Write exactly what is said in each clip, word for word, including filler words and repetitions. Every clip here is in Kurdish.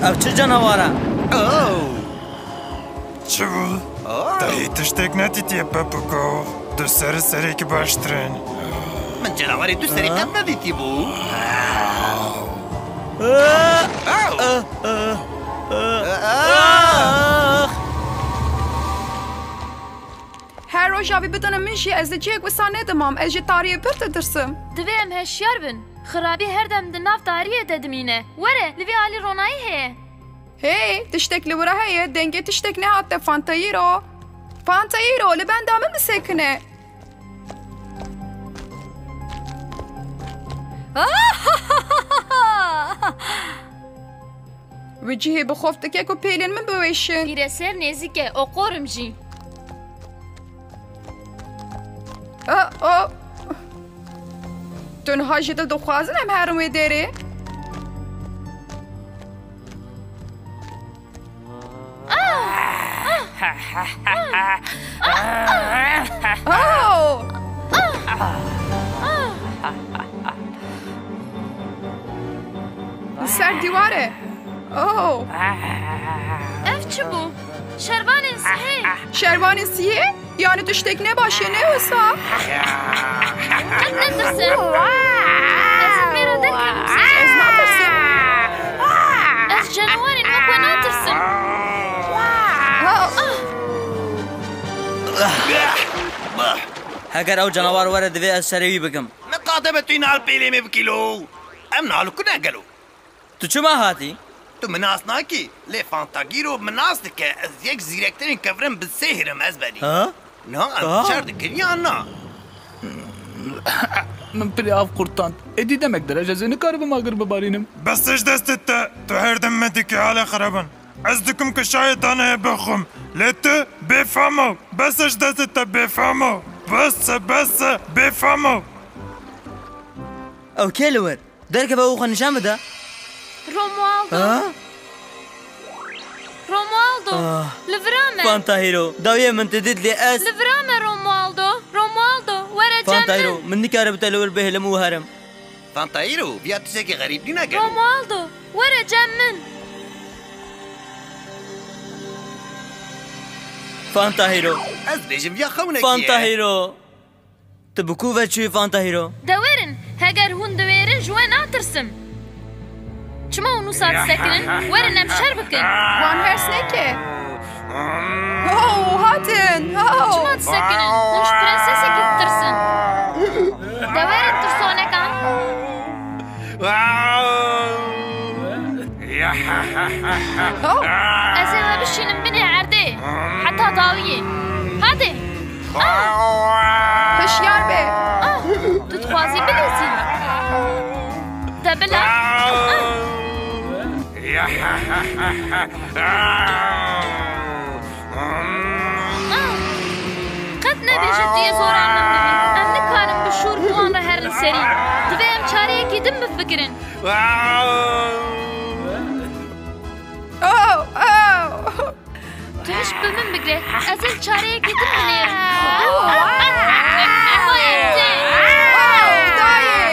Ev çi canawar e? Oh! Çi bû? Oh! Te hî tiştek nedîtiye, Pepiko. Du serî serêkî baştir in. Min canawarê du serî qet nedîtîbû. Ah! Ah! Ah! Ah! Her roja vî bidine min jî, ez li cihek wisa nedimam. Ez ji tariyê pir ditirsim. Divê em hişyar bin. Xirabî her dem di nav tariyê de dimîne. Were, li vê alî ronahî heye. Hey, tiştek li wira heye, dengê tiştek nehate, Fantayîro. Fantayîro, li benda min bisekine. Wî cihê bi xof dike ku pêlên min biweşin. Pîreser nêzîk e, oqorim jî. Ah, oh. Tu niha jî tu dixwazin em herin wê derê? Oh! Li ser dîwar e. Oh! Ev çi bû? Şervanên sihê. Şervanên sihê? Yani tiştek ne baş e, ne wisa? Qet netirse. Ez ê mêra derkevim. Ez natirsim. Ez canawarên wek we natirsim. Ha! Heger ew canawar were, divê ez serê wî bikim. Miqate be tu nal pêlê me bikî lo. Em nal ku ne gelo? Tu çima hatî? Tu min nas nakî, lê Fantagîro min nas dike, ez yek zîrektirên kevirên bi sêhir im ezberî. Ha? Niha em Ha? şer dikin yan na? Min pirê av qurtand. Êdî demek dirêj ez ê nikaribim agir bibarînim. Bes ji destê te, tu her dem me dikî halê xirabin. Ez dikim ku şayê daneye bixwim. Lê tu bêfam o. Bes ji destê te bêfam o. Bes e, bes e, bêfam o. Ew kê li wir? Derkeve û xwe nîşan bide. Romualdo. Ha? Romualdo, Ah. li vira me. Fanta Hero, dawiyê min te dît lê ez Li vira me Romualdo. Romualdo, were cem Fanta min. Hero, min nikaribû te li wir bihêlim û herim. Fanta Hero, viya tiştekî xerîb nîne gelo. Romualdo, were cem min. Fanta Hero. Ez dibêjim viya xewnekî Fanta ye. Hero. Tu bi ku ve çûyî Fanta Hero? De werin, heger hûn diwêrin ji we natirsim. Çima hûn wisa disekinin? Werin em şer bikin. Wan hers neke. Ho, hatin, ho. Çima disekinin? Hûn ji prensesekî ditirsin. De werin tirsonekan. Oh! Ez ê we bişînim binê erdê. Heta dawiyê. Hadi. Ah! Hişyar be. Ah! Tu dixwazî bilezî? De bila. Ah! Ah! Qet nebêje tu yê zoran min dibî. Em nikarin bi şûr bi wan re herin serî. Divê em çareyekî din bifikirin. Oh, oh. Tu hişk bi min bigre. Ez ê çareyekî din binêrim. Oh, oh. Oh, dayê.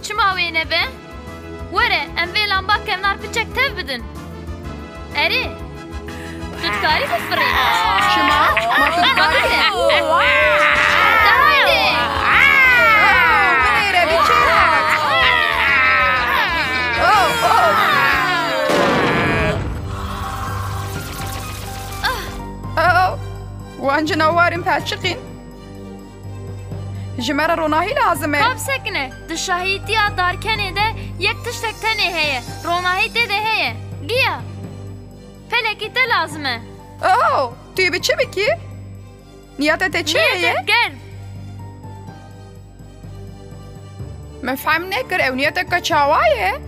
Çima wê nebe? Were, em vê lamba kevnar piçek tev bidin. Erê, tu dikarî bifirî? Çima? Ma tu dikarî? De haydi. Oh, binêre, biçe. Oh, oh. Oh, wan cinawarên perçiqîn. Ji me re ronahî lazim e. Ka bisekine, di şahîtiya Darkenê de yek tiştek tenê heye, ronahî tê de heye. Giya, pelekî te lazim e. Oh, tu yê bi çi bikî? Niyeta te çi heye? Niyetek germ. Min fehm nekir, ew niyeteke çawa ye?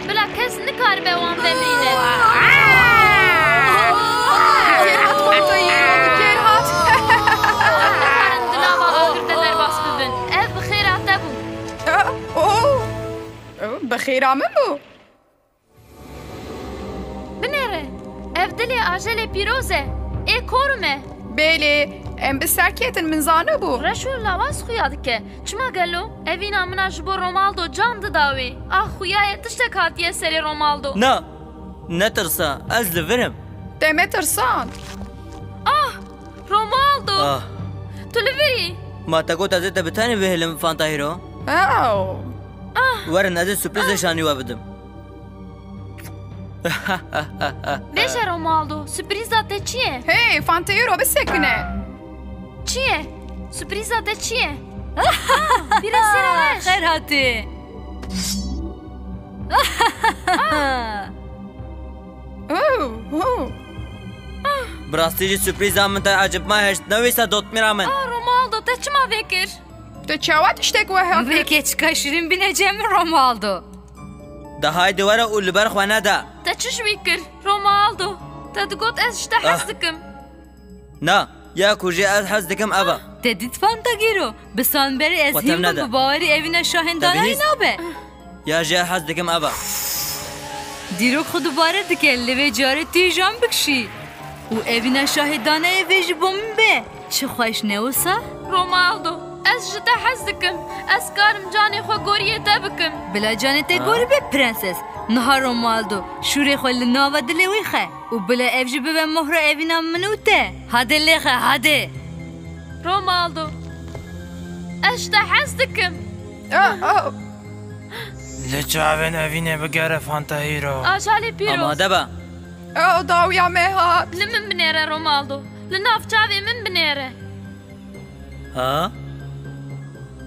Bila kes nikaribe wan vemîne. Kêr hat, Fanta Hero, kêr hat. Îra min bû. Binêre, ev dilê ajelê pîroz e. Ê korum e. Belê, em bi serketin, min zanibû. Reşo lawaz xuya dike. Çima gelo? Evîna min a ji bo Romaldo can dida wê. Ah, xuya ye tiştek hatiye serê Romaldo. Na, netirsa, ez li vir im. Te me tirsand. Ah, Romaldo! Ah. Tu li vir î? Ma te got ez ê te bi tenê bihêlim, Fanta Hero? Ew. Ah. Werin, ez ê surprîzê şanî we bidim. Bêje Romaldo, surprîza te çi ye? Hey, Fanta Hero, bisekine. Çi ye? Surprîza te çi ye? Ah, pîrasêra reş. Xêr hatî. Ah. Oh, oh. Bi rastî jî surprîza min te ecibma hişt, ne wisa dotmîra min. Ah, Romaldo, te çima vê kir? Te çawa tiştek wiha kir? Vê keçika şirîn bîne cem min, Romaldo. De haydi were û li ber xwe nede. Te çi ji wî kir, Romaldo? Te digot ez ji te hez dikim. Na, ya ku jê ez hez dikim ev e. Te dît Fantagîro, bi sanberê ez hîn bûm, bi bawerî evîna şahên danayê nabe. Ya jê ez hez dikim ev e. Dîrok xwe dubare dike, li vê carê tu yê ji wan bikişî. Û evîna şahê danayê vê ji bo min be. Çi xweş ne wisa? Romaldo, ez ji te hez dikim. Ez karim canê xwe goriyê te bikim. Bila canê te gorî be, prenses. Niha Romaldo, şûrê xwe li nava dilê wî xe. Û bila ev jî bibe mohra evîna min û te. Hadê lêxe, hadê. Romaldo, ez ji te hez dikim. Ah, ah. Li çavên evînê bigere, Fanta Hero. Ajalê pîroz. Amade be. Ew dawiya me hat. Li min binêre, Romaldo. Li nav çavê min binêre. Ha?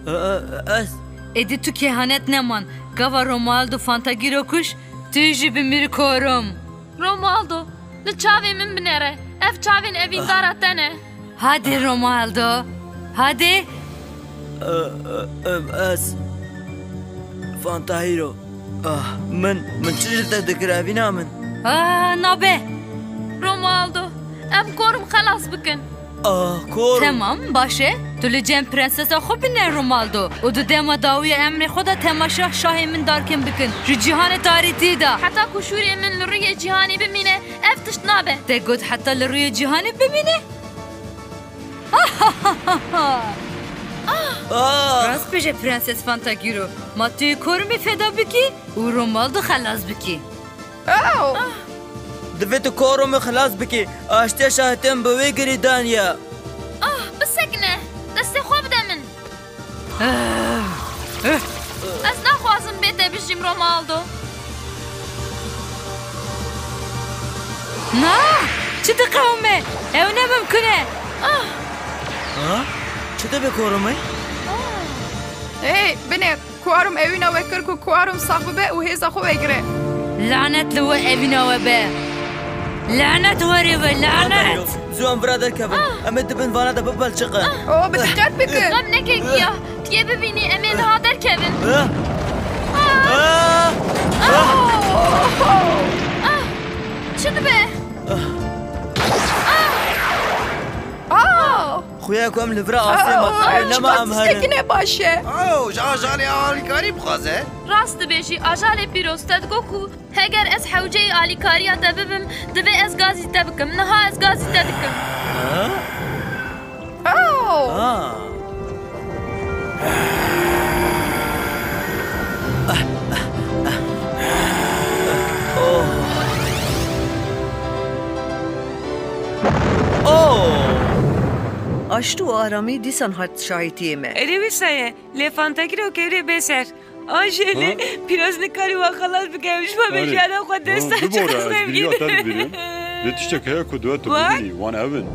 E, e, ez? Êdî tu kehanet neman. Gava Romaldo Fantagîro kuş, tu jî bimîr korum. Romaldo, li çavê min binêre. Ev çavên evîndara te ne. Hadi Romaldo, hadi. E, e, e, ez. Fantahîro. Ah, min, min çi ji te dikir evîna min? Ah, nabe. Romualdo, em korim xelas bikin. Ah, korim. Temam, baş e. Tu li cem prensesa xwe bine, Romualdo. Û di dema dawî ya emrê xwe de temaşa şahê min darkin bikin. Ji cîhanê tarîtî de. Heta ku şûrê min li rûyê cîhanê bimîne, ev tişt nabe. Te got heta li rûyê cîhanê bimîne? Ah! Rast bêje, Prenses Fantagiro, ma tu yê Korumê feda bikî û Romualdo xelas bikî. Ew! Divê tu Korumê xelas bikî. Aştiya şahê te min bi wê girîdan ya. Ah, bisekine! Destê xwe bide min! Ez naxwazim bê te bijîm, Romualdo. Na! Çi diqewime? Ew ne mimkun e! Ah! Ha? Çi dibe Korumê? Hey, binêr! Kuarum ewîna we kir ku Kuarum sax bibe û hêza xwe vegire. Lanet li we evîna we be. Lanet werê we, lanet! Zû em vira derkevin. Em ê di bin vana de bibelçiqin. O, bi diqet bikin. Xem neke giya. Tu yê bibînî em ê niha derkevin. Ah! Ah! Ah! Çi dibe? Ah! Ah! Xuya ku em li vir asê meqalê nema em herin. Tiştekî ne baş e. Ew, ji ajalê alîkarî bixwaze. Rast dibêjî, ajalê pîroz, te digot ku heger ez hewceyî alîkariya te bibim, divê ez gazî te bikim. Niha ez gazî te dikim. Ha? Ew! Ha. Oh. Oh! Aştî û aramî dîsan hat şahîtiyê me. Erê wisa ye, lê Fantagiro kevre bê ser. Ajelê, pîroz nikarî wan xelas bike, em ji bo vê jiyana xwe dest da çiqas xemgîn in. Lê tiştek heye ku divê tu bibînî, wan ev in.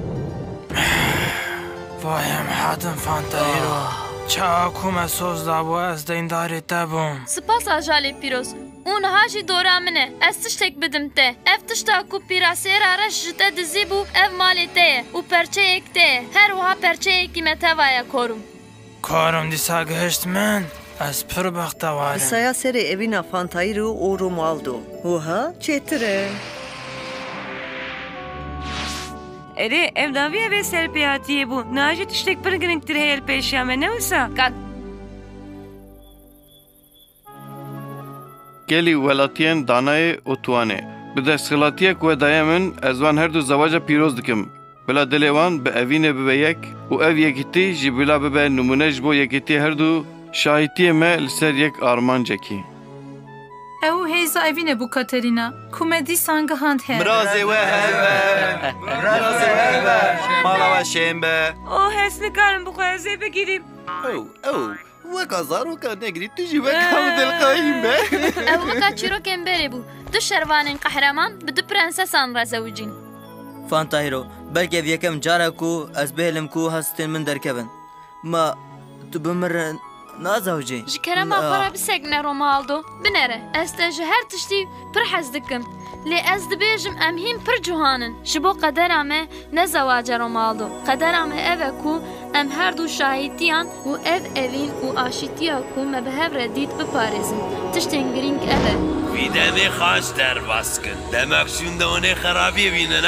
Vay em hatin Fantagiro. Çawa ku me soz dabû ez deyndarê te bûm. Spas ajalê pîroz. Û niha jî dora min e. Ez tiştek bidim te. Ev tişta ku pîrasêra reş ji te dizîbû, ev malê te ye û perçeyek te ye. Her wiha perçeyekî me teva ye, Korum. Korum dîsa gihişt min. Ez pir bextewar im. Bi saya serê evîna Fantayîro û Romualdo. Wiha çêtir e. Erê, ev dawiya vê serpêhatiyê bû. Niha jî tiştek pir girîngtir heye li pêşiya me, ne wisa? Kat. Gelî welatiyên danayê û tuwanê. Bi desthilatiyek we daye min, ez wan her du zewaca pîroz dikim. Bila dilê wan bi evînê bibe yek û ev yekîtî jî bila bibe nimûne ji bo yekîtiyê her du şahîtiyê me li ser yek armancekî. Ew hêza evînê bû Katerîna, ku me dîsan gihand hev. Mirazê we hev be. Mirazê we hev be. Mala we şên be. Oh, ez nikarim bi xwe ez ê bigirîm. Ew, ew, weka zaroka negrî, tu jî wek hew dilqayîn be. Ew weka çîrokên berê bû. Du şervanên qehreman bi du prensesan re zewicîn. Fanta Hero, belkî ev yekem car e ku ez bihêlim ku hestên min derkevin. Ma tu bi min re nazewicî? Ji kerema xwe re bisekine, Romualdo. Binere, ez te ji her tiştî pir hez dikim. Lê ez dibêjim em hîn pir ciwan in. Ji bo qedera me ne zewac e, Romualdo. Qedera me ev e ku em her du şahîtiyan û ev evîn û aşîtiya ku me bi hev re dît biparêzin. Tiştên girîng ev e. Vî demê xaç derbas kin. Demek şûnde hûn ê xerabiyê bînin.